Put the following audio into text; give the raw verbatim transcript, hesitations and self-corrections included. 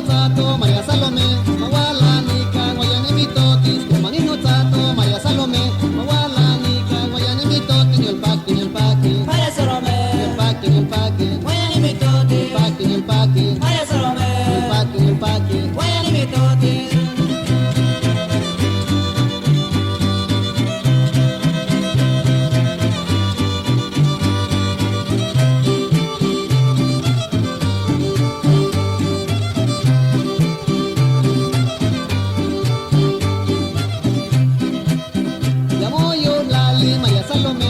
Tsato, María Salomé, mawalani ka, wayani mi totis. Manino tsato, María Salomé, mawalani ka, wayani mi totis. Ñolpaki, ñolpaki, María Salomé, ñolpaki, ñolpaki, wayani mi totis. Ñolpaki, ñolpaki, María Salomé, ñolpaki, ñolpaki, wayani mi totis. Ya moyo lali María Salomé,